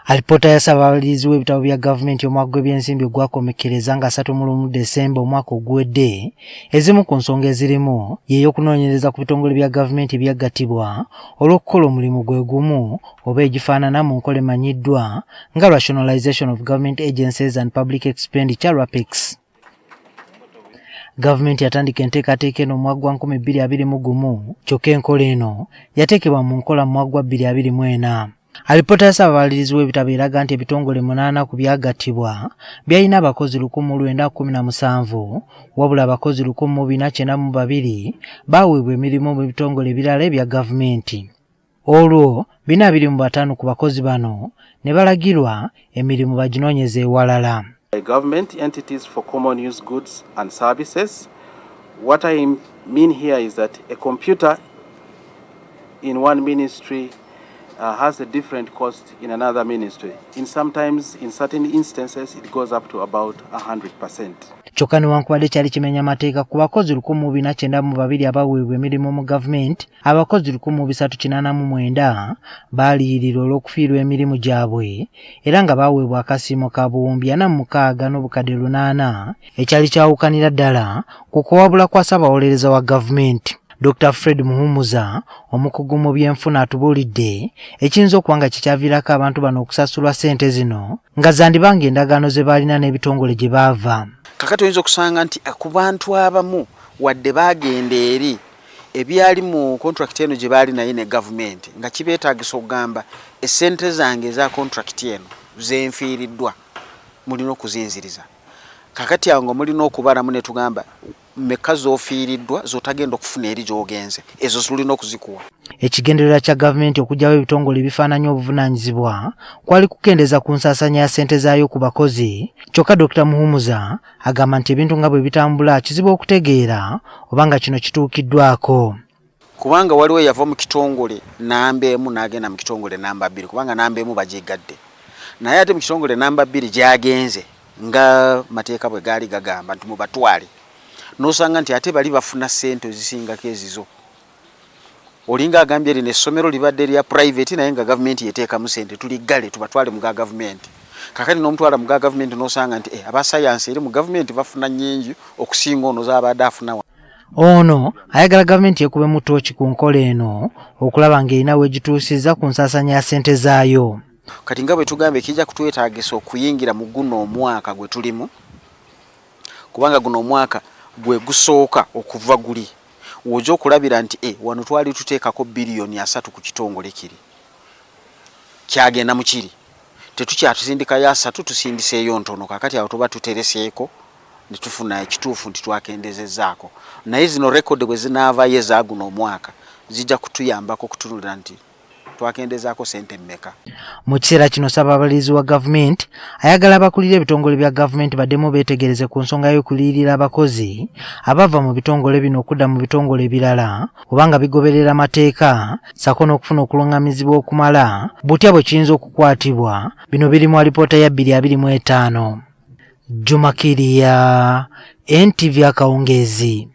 Alipoota ya Ssaababalirizi w'ebitabo bya gavumenti omwaka gw'ebyensimbi ogwakomekkereza nga 31 Desemba omwaka oguwedde, ezimu ku nsonga ezirimu y'ey'okunoonyereza ku bitongole bya gavumenti ebyaggattibwa olw'okukola omulimu gwe gumu oba egifaanana mu nkola emanyiddwa nga Rationalization of Government Agencies and Public Expenditure, RAPEX. Gavumenti yatandika enteekateeka eno mu mwaka gwa 2021, kyokka enkola eno yateekebwa mu nkola mu mwaka gwa 2024. Alipoota ya Ssaababalirizi w'ebitabo eraga nti ebitongole 8 ku byagattibwa byalina abakozi 1917, wabula abakozi 1492 baaweebwa emirimu mu bitongole ebirala ebya gavumenti. Olwo 425 ku bakozi bano ne balagirwa emirimu baginoonyeze ewalala. Government entities for common use goods and services. What I mean here is that a computer in one ministry has a different cost in another ministry. In sometimes, in certain instances, it goes up to about 100%. Kyokka newankubadde kyali kimenya amateeka, ku bakozi 1492 abaweebwa emirimu mu gavumenti, abakozi 1389 baaliyirirwa olw'okufiirwa emirimu gyabwe, era nga baweebwa akasiimo ka 46,800, ekyali kyawukanira ddala ku kuwabula kwa Ssaabawolereza wa gavumenti. Dr Fred Muhumuza, omukugu mu byenfuna, atubuulidde ekiyinza okuba nga kikyaviirako abantu bano okusasulwa ssente zino, nga zandibanga endagaano ze baalina n'ebitongole gye baava. Kakati oyinza okusanga nti ku bantu abamu, wadde bagenda eri, ebyali mu contract eno gye baali naye ne gavumenti, nga kibeetagisa okugamba, "Essente zange eza contract eno zenfiiriddwa, mulina okuzinziriza." Kakati awo nga mulina okubalamu ne tugamba, meka z'ofiiriddwa z'otagenda okufuna eri gy'ogenze, ezo tulina okuzikuwa. Ekigendererwa kya gavumenti okuggyawo ebitongole ebifaananya obuvunaanyizibwa kwali kukendeeza ku nsaasanya ya ssente zaayo ku bakozi. Kyokka Dr Muhumuza agamba nti ebintu nga bwe bitambula, kizibu okutegeera oba nga kino kituukiddwako. Kubanga waliwo eyava mu kitongole namba 1 n'agenda mu kitongole namba 2, kubanga namba 1 bagyegadde, naye ate mu kitongole namba 2 gyagenze, nga mateeka bwe gaali gagamba nti mubatwale, n'osanga nti ate bali bafuna ssente ezisingako ezizo. Olinga agambye lino essomero libadde lya private, naye nga gavumenti yeteekamu ssente, tuliggale tubatwale mu ga gavumenti. Kakati n'omutwala mu ga gavumenti, n'osanga nti abasayansi eri mu gavumenti bafuna nnyingi okusinga ono z'abadde afuna. Ono ayagala gavumenti ekubemu ttooki ku nkola eno okulaba ng'erina weegituusizza ku nsaasanya ya ssente zaayo. Kati nga bwe tugambye, kijja kutwetaagisa okuyingira mu guno omwaka gwe tulimu, kubanga guno omwaka gwe gusooka okuva guli wojja okulabira nti wano twali tuteekako biliyoni 30 ku kitongole kiri, kyagenda mu kiri, tetukyatusindikayo 30, tusindiseeyo ntono. Kakati awo tuba tutereseeko ne tufuna ekituufu nti twakendezezzaako. Naye zino record bwe zinaavayo eza guno omwaka, zijja kutuyambako okutunulira nti twakendezaako sente mmeka. Mu kiseera kino, Ssaababalirizi wa gavumenti ayagala abakulira ebitongole bya gavumenti baddemu beetegereze ku nsonga y'okuliyirira abakozi abava mu bitongole bino okudda mu bitongole ebirala, oba nga bigoberera amateeka, ssaako n'okufuna okuluŋŋamizibwa okumala butya bwe kiyinza okukwatibwa. Bino biri mu alipoota ya 2025. Juma Kiriya, NTV, akawungeezi.